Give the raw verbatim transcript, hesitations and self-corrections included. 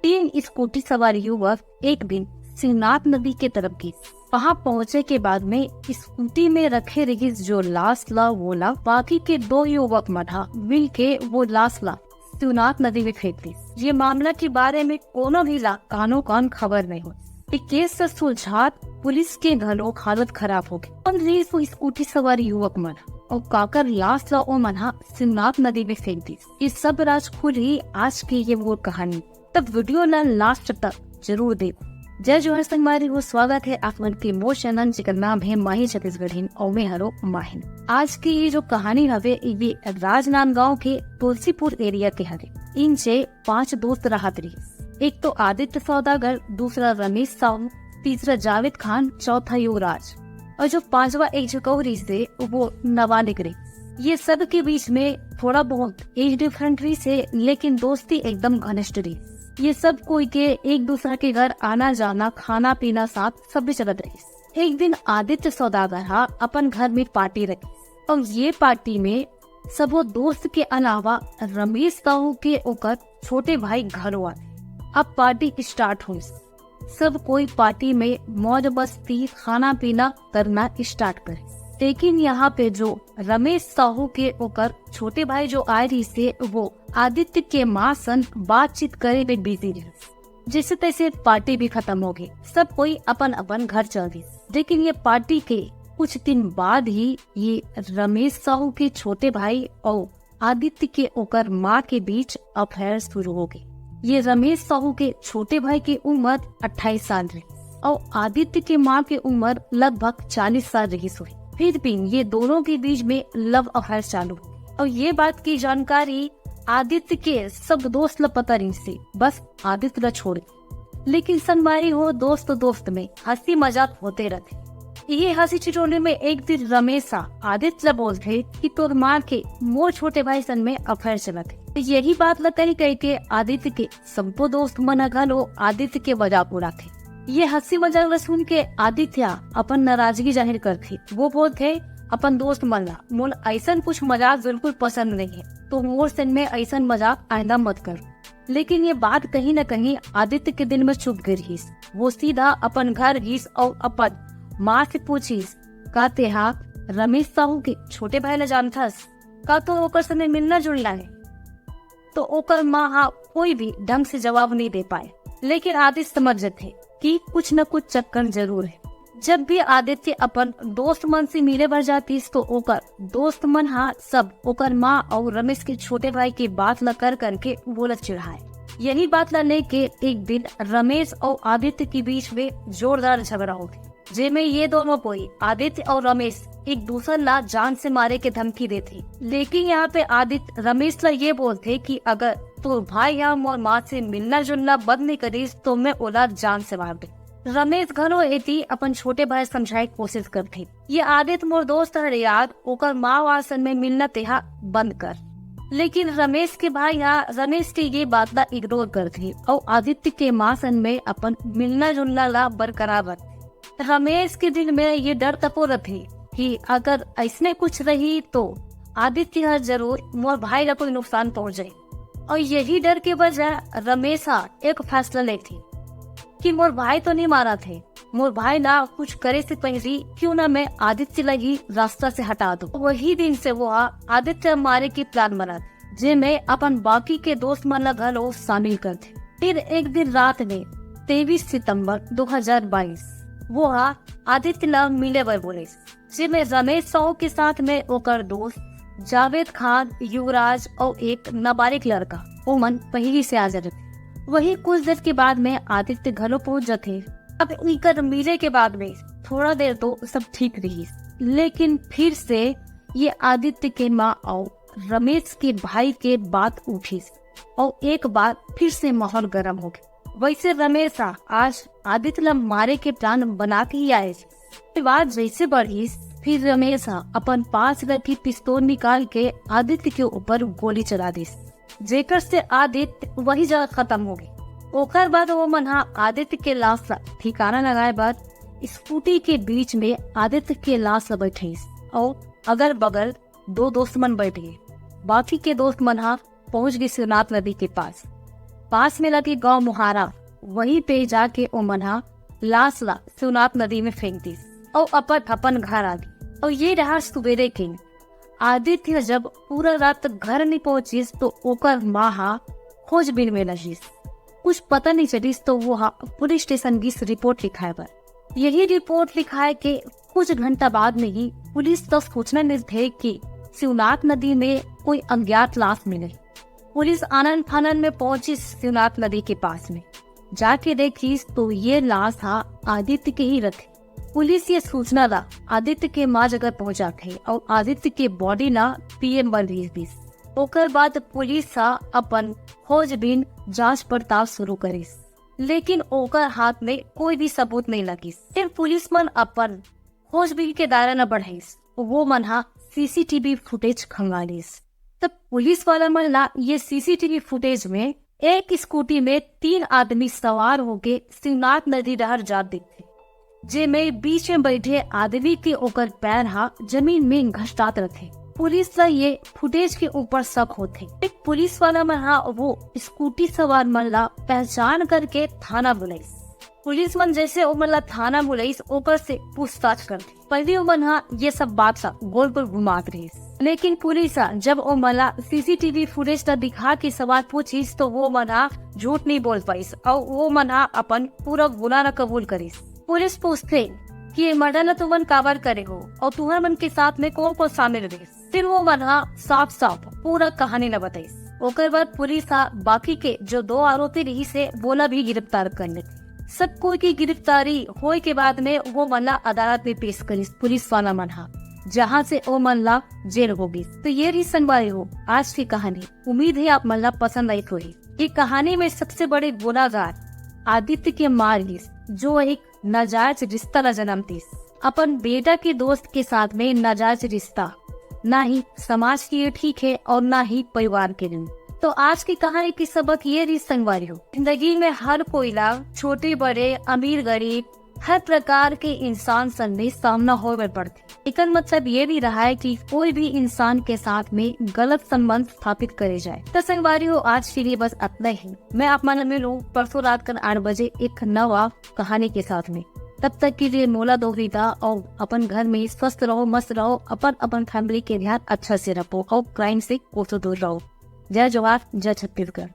तीन स्कूटी सवार युवक एक दिन शिवनाथ नदी के तरफ गिस। वहां पहुंचे के बाद में स्कूटी में रखे रहिस जो लाश ला, वो ला बाकी के दो युवक मन हा मिल के वो लाश ला शिवनाथ नदी में फेंक दिस। ये मामला के बारे में कोनो भी ला कानो कान खबर नहीं हो। ये केस से सुलझात पुलिस के घलो हालत खराब हो गई। कौन रहिस वो स्कूटी सवार युवक मन अउ काकर लाश ला ओ मन हा शिवनाथ नदी में फेंक दिस, ये सब राज खुलही आज के ये मोर कहानी। तब वीडियो ला लास्ट तक जरूर देखो। जय जोहार संगवारी हो, स्वागत है आप मन के मोर चैनल जेकर नाम है माही छत्तीसगढ़िन अउ मैं हरो माहिन। आज की ये जो कहानी हवे ये राजनांदगांव के तुलसीपुर एरिया के हवे। इन जे पांच दोस्त रहत रहिस। एक तो आदित्य सौदागर, दूसरा रमेश साहू, तीसरा जावेद खान, चौथा युवराज। और जो पांचवा एक जो कौरी से वो नाबालिग रहिस। ये सब के बीच में थोड़ा बहुत एज डिफरेंट रहिस, लेकिन दोस्ती एकदम घनिष्ठ रहिस। ये सब कोई के एक दूसरा के घर आना जाना, खाना पीना साथ सब भी चलत रहिस। एक दिन आदित्य सौदागर हा अपन घर में पार्टी रखिस और ये पार्टी में सबो दोस्त के अलावा रमेश साहू के ओकर छोटे भाई घलो आए। अब पार्टी स्टार्ट हुई। सब कोई पार्टी में मौज मस्ती, खाना पीना करना स्टार्ट करे। लेकिन यहाँ पे जो रमेश साहू के ओकर छोटे भाई जो आए रहिस हे, वो आदित्य के माँ सन बातचीत करे में बिजी रहिस। जैसे तैसे पार्टी भी खत्म हो गई, सब कोई अपन अपन घर चल दिस। लेकिन ये पार्टी के कुछ दिन बाद ही ये रमेश साहू के छोटे भाई और आदित्य के ओकर माँ के बीच अफेयर शुरू हो गई। ये रमेश साहू के छोटे भाई के उम्र अट्ठाईस साल रहिस और आदित्य के माँ के उम्र लगभग चालीस साल रहिस होही। फिर भी ये दोनों के बीच में लव अफेयर चालू हुई और ये बात की जानकारी आदित्य के सब दोस्त ला पता रहिस हे, बस आदित्य ला छोड़। लेकिन संगवारी हो, दोस्त दोस्त में हंसी मजाक होते रहते। ये हंसी ठिठोली में एक दिन रमेश हा आदित्य ला बोलथे कि तोर माँ के मोर छोटे भाई सन में अफेयर चलत हे। यही बात ला कही कही के आदित्य के सबो दोस्त मन ह घलो आदित्य के मजाक उड़ाथे। ये हंसी मजाक ला सुन के आदित्य अपन नाराजगी जाहिर करथे। वो बोलथे अपन दोस्त मन ला, मोला ऐसन कुछ मजाक बिल्कुल पसंद नहीं है, तो मोर सन में ऐसन मजाक आइंदा मत कर। लेकिन ये बात कहीं न कहीं आदित्य के दिल में चुभ गई रहिस। वो सीधा अपन घर गिस और अपन माँ से पूछिस, "का तेहा रमेश साहू के छोटे भाई ला जानथस? का तो ओकर संगे मिलना जुलना है?" तो ओकर माँ हा कोई भी ढंग से जवाब नहीं दे पाए, लेकिन आदित्य समझ जथे कि कुछ न कुछ चक्कर जरूर है। जब भी आदित्य अपन दोस्त मन से मिले बर जातिस, तो ओकर दोस्त मन हा सब ओकर माँ और रमेश के छोटे भाई के बात ला कर करके बोलत चिढ़ाए। यही बात ला लेके एक दिन रमेश और आदित्य के बीच में जोरदार झगड़ा होथे, जेमे ये दोनों कोई आदित्य और रमेश एक दूसर ला जान से मारे के धमकी देथे। लेकिन यहाँ पे आदित्य रमेश ला ये बोलथे कि अगर तोर भाई हा मोर माँ से मिलना जुलना बंद नहीं करिस, तो मैं ओला जान से मार दे। रमेश घलो एती अपन छोटे भाई समझाए के कोशिश करथे, "ये आदित्य मोर दोस्त हरे यार, ओकर माँ वासन में मिलना तेहा बंद कर।" लेकिन रमेश के भाई हा रमेश के ये बात ला इग्नोर करथे और आदित्य के माँ सन में अपन मिलना जुलना ला बरकरार रखथे। रमेश के दिल में ये डर तको रथे कि अगर ऐसने कुछ रही तो आदित्य हर जरूर मोर भाई ला कोई नुकसान पहुंचाई। और यही डर के वजह रमेश हा एक फैसला लेथे कि मोर भाई तो नहीं मारा थे, मोर भाई ला कुछ करे से पहली क्यों ना मैं आदित्य ला ही रास्ता से हटा दूं। वही दिन से वो हा आदित्य मारे की प्लान बनाथे, जेमे अपन बाकी के दोस्त मन ला घलो शामिल करथे। फिर एक दिन रात में तेईस सितंबर दो हज़ार बाईस वो हा आदित्य ला मिले बर बोलिस, जेमे रमेश साहू के साथ में ओकर दोस्त जावेद खान, युवराज और एक नाबालिग लड़का, ओमन पहिली से आ जाथे। वही कुछ देर के बाद में आदित्य घलो पहुंच जाथे। अब इनकर मिले के बाद में थोड़ा देर तो सब ठीक रहिस, लेकिन फिर से ये आदित्य के माँ और रमेश के भाई के बात उठिस और एक बार फिर से माहौल गर्म हो गया। वैसे रमेश हा आज आदित्य ला मारे के प्लान बना के ही आए। ये बात जैसे बढ़िस, फिर रमेश हा अपन पास रखी पिस्तौल निकाल के आदित्य के ऊपर गोली चला दिस, जेकर से आदित्य वही जगह खत्म हो गए। ओकर बाद वो मन हा आदित्य के लाश ला ठिकाना लगाए बर स्कूटी के बीच में आदित्य के लाश ला बैठिस और अगल बगल दो दोस्त मन बैठ गए। बाकी के दोस्त मन हा पहुंच गए शिवनाथ नदी के पास। पास में लगे गांव मोहारा, वहीं पे जाके ओमन ह लाश ला शिवनाथ नदी में फेंक दिस अउ अपन अपन घर आ गे। अउ ये रहर सुबेरे के। आदित्य जब पूरा रात घर नहीं पहुंचिस तो ओकर माँ हा खोजबीन में लगिस। कुछ पता नहीं चलिस तो वो हा पुलिस स्टेशन गिस रिपोर्ट लिखाए बर। यही रिपोर्ट लिखाए के कुछ घंटा बाद में ही पुलिस तक सूचना मिलथे कि शिवनाथ नदी में कोई अज्ञात लाश मिले। पुलिस आनन फानन में पहुंचिस शिवनाथ नदी के पास में। जाके देखिस तो ये लाश हा आदित्य के ही रथे। पुलिस ये सूचना ला आदित्य के माँ जगह पहुंचाथे अउ आदित्य के बॉडी ला पीएम बर भेज दिस। ओकर बाद पुलिस हा अपन खोजबीन जांच पड़ताल शुरू करिस, लेकिन ओकर हाथ में कोई भी सबूत नहीं लगिस। फिर पुलिस मन अपन खोजबीन के दायरा न बढ़ाइस, वो मन हा सीसीटीवी फुटेज खंगालिस। तब पुलिस वाला मन ला ये सीसीटीवी फुटेज में एक स्कूटी में तीन आदमी सवार होके शिवनाथ नदी डहर जात दिखथे, जेमे बीच में बैठे आदमी के ओकर पैर हा जमीन में घसटात रथे। पुलिस ला ये फुटेज के ऊपर शक होथे। एक पुलिस वाला मन हा वो स्कूटी सवार मन ला पहचान करके थाना बुलाइस। पुलिस मन जैसे ओमन ला थाना बुलाइस, ओकर से पूछताछ करथे। पहले ओमन हा ये सब बात ला गोल गोल घुमात रहिस, लेकिन पुलिस हा जब ओमन ला सीसीटीवी फुटेज ला दिखा के सवाल पूछिस तो वो मन हा झूठ नहीं बोल पाइस अउ वो मन हा अपन पूरा गुनाह ला कबूल करिस। पुलिस पूछथे कि ये मर्डर ला तुमन काबर करे हो अउ तुहर मन के साथ में कौन कौन शामिल रहिस? फिर वो मन हा साफ साफ पूरा कहानी ला बताइस। ओकर बाद पुलिस हा बाकी के जो दो आरोपी रहिस हे, वो ला भी गिरफ्तार कर लेथे। सब कोई की गिरफ्तारी होए के बाद में वो मन ला अदालत में पेश करिस पुलिस वाला मन हा, जहाँ से वो मन ला जेल हो गइस। तो ये रहिस संगवारी हो आज की कहानी। उम्मीद है आप मन ला पसंद आई होही। ये कहानी में सबसे बड़े गुनाहगार आदित्य के माँ रहिस, जो एक नाजायज रिश्ता ला जन्म दिस। अपन बेटा के दोस्त के साथ में नाजायज रिश्ता ना ही समाज के लिए ठीक है और ना ही परिवार के लिए। तो आज की कहानी की सबक ये रहिस संगवारी हो, जिंदगी में हर कोई ला छोटे बड़े, अमीर गरीब, हर प्रकार के इंसान संग में सामना होए बर पड़थे। एकर मतलब ये नहीं रहा है कि कोई भी इंसान के साथ में गलत संबंध स्थापित करे जाए। तो संगवारी हो, आज के लिए बस अतना ही। मैं आप मन ला मिलूं परसों रात कर आठ बजे एक नवा कहानी के साथ में। तब तक के लिए मोला दो विदा और अपन घर में स्वस्थ रहो, मस्त रहो, अपन अपन फैमिली के ध्यान अच्छा से रखो और क्राइम से कोसों दूर रहो। जय जोहार, जय छत्तीसगढ़।